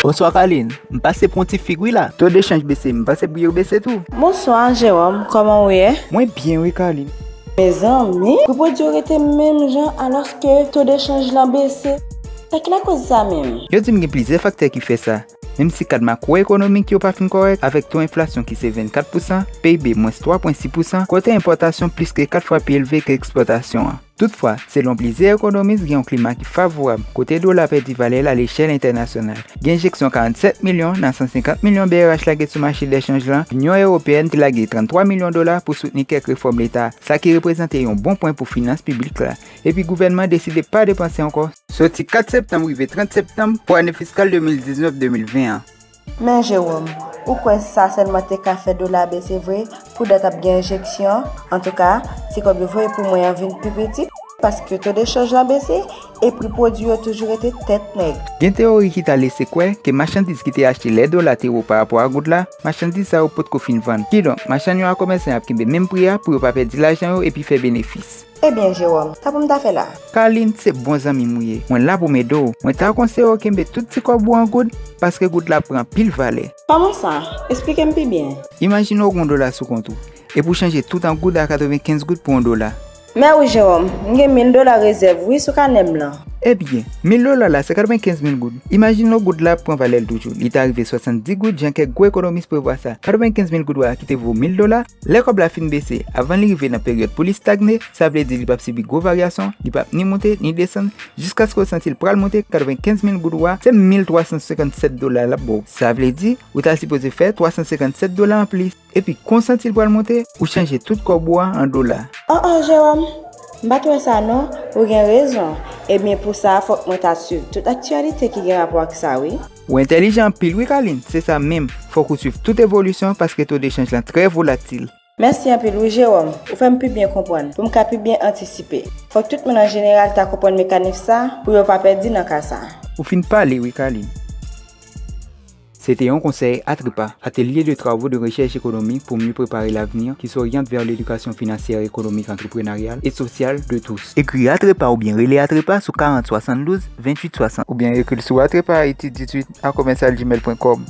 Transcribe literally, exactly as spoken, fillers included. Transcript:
Bonswa Carline, m pase pou yon ti fig wi la. To de chanj bese, m panse pri yo bese tou. Bonswa Jewòm, kòman w ye? Mwen byen wi Carline. Mezanmi, pri pwodui yo rete menm jan alòske to de chanj lan bese. Sa ki lakoz sa menm? Yo di m gen plizyè faktè ki fè sa. Menm si kad makwo-ekonomik yo pa fin kòrèk, avèk to enflasyon ki se vennkat pousan, P I B mwens twa pwen sis pousan, kote enpòtasyon plis ke kat fwa pi elve ke ekspòtasyon an. Toutfwa, selon plizyè ekonomis, gen yon klima ki favorab, kote dola pèdi valè l alechèl entènasyonal. Gen enjeksyon karannsèt milyon nan san senkant milyon B R H lage sou mache dèchanj lan, Linyon Ewopeyèn te lage tranntwa milyon dola pou soutni kèk refòm leta, sa ki reprezante yon bon pwen pou finans piblik la. Epi gouvènman deside pa depanse ankò. Soti kat septanm rive trant septanm pou ane fiskal de mil diznèf de mil ven an. Men Jewòm, ou kwè sa sèlman te ka fè dola bese vre? Pou dat ap gen enjeksyon, antouka, ti kòb yo voye pou mwen an vin pi piti, paske to de chanj lan bese, e pri pwodui yo toujou rete tèt nèg. Gen teyori ki ta lese kwè ke machandiz ki te achte lè dola te wo parapò a goud la, machandiz sa yo potko fin vann. Kidonk, machann yo ak komèsan yo ap kenbe menm pri a pou yo pa pèdi lajan yo epi fè benefis. Ebyen Jewòm, sa pou m ta fè la? Carline, se bon zanmi m ou ye. Mwen la pou m ede w. Mwen ta konseye w kenbe tout ti kòb ou an goud, paske goud la pran anpil valè. Kòman sa? Esplike m pi byen. Imajine w gen yon dola sou kont ou, epi w chanje tout an goud a katrevenkenz goud pou yon dola. Men wi Jewòm, m gen mil dola rezèv wi sou kanè m lan. Ebyen, mil dola la se katrevenkenz mil goud. Imajine w goud la ap pran valè l toujou. Li ta rive swasanndis goud jan kèk gwo ekonomis prevwa sa. Katrevenkenz mil goud ou a ki te vo mil dola, lè kòb la fin bese, avan li rive nan peryòd pou li stagne, sa vle di li p ap sibi gwo varyasyon, li p ap ni moute, ni desann, jiskaske w santi l pral moute, katrevenkenz mil goud ou a, se mil twa san senkannsèt dola l ap ba w. Sa vle di, ou ta sipoze fè twa san senkannsèt dola anplis. Epi, kon w santi l pral moute, ou chanje tout kòb ou a an dola. Oh oh, Jewòm, m pa t wè sa non, ou gen rezon. Ebyen, pou sa, fòk mwen ta swiv tout aktyalite ki gen rapò ak sa wi. Ou entèlijan anpil wi Carline, se sa menm. Fòk ou swiv tout evolisyon paske to de chanj lan trè volatil. Mèsi anpil wi Jewòm, ou fè m pi byen konprann, pou m ka pi byen antisipe. Fòk tout moun an jeneral ta konprann mekanis sa, pou yo pa pèdi nan ka sa. Ou fin pale wi Carline. Se te yon konsèy Atrepa, Atelier de Travaux de Recherche Économique pour mieux préparer l'avenir, qui s'oriente vers l'éducation financière, économique, entrepreneuriale et sociale de tous. Ekri Atrepa oubyen rele Atrepa sou karant swasanndouz venntuit swasant. Oubyen ekri l sou atrepa haiti dizuit a commercial gmail point com.